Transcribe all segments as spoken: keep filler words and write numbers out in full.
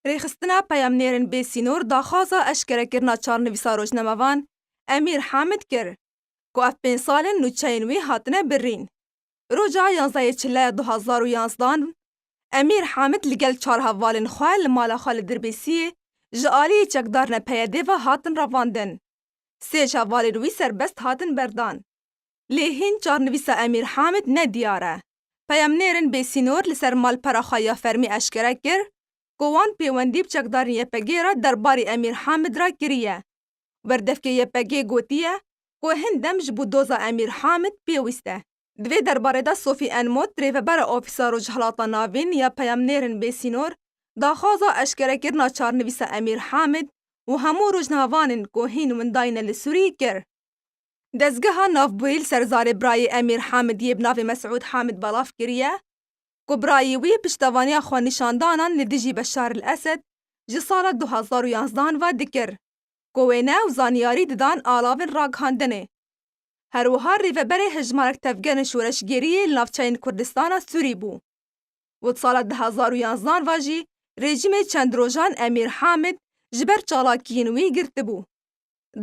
Rêxistina peyamnêrên bê sînor daxwaza eşkerekirina çarnivîsa rojnamevan Emîr Hamid kir, ku ev pênc sal in nûçeyên wî hatine birîn. Roja yanzdehê Çileya du hazar û yanzdan, Emîr Hamid li gel çar hevalên xwe li mala xwe li Dirbêsiyê ji aliyê çekdarine P Y D ve hatin revandin. Sê ji hevalên wî serbest hatin berdan. Lê hîn çarnivîsa Emîr Hamid ne diyar e. Peyamnêrên bê sînor li ser malpera xwe ya fermî eşkere kir, ku wan pêwendî bi çekdarên Y P G re derbarê Emîr Hamid re kiriye. Berdevkê Y P G gotiye, ku hin dem ji bo doza Emîr Hamid pêwîst e. Di vê derbarê de Sophie Enmot, rêvebera Ofîsa Rojhilata Navîn ya Peyamnêrên Bê Sînor, daxwaza eşkerekirina çarnivîsa Emîr Hamid û hemû rojnamevanên ku hîn windayî ne li Sûrî kir. Dezgeha navbûyî li ser zarê birayê Emîr Hamid yê bi navê Mesûd Hamid belav kiriye, ku birayê wî piştevaniya xwenîşandanan li dijî Beşar el Esed ji sala du hazar û yanzdan ve dikir, ku wêne û zanyarî didan alavên ragihandinê. Her wiha rêveberê hejmarek tevgerên şoreşgeriyê li navçeyên Kurdistana Sûrî bû. Û di sala du hazar û yanzdan ve jî rejîmê çend rojan Emîr Hamid ji ber çalakiyên wî girtibû.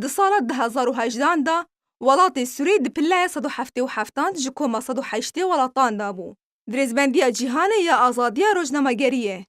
Di sala du hazar û hejdan de welatê Sûrî di pilleyê sed û heftê û heftan ji koma sed û heştê welatan de bû. Di rêzbendiya cîhanê ya azadiya rojnamegeriyê,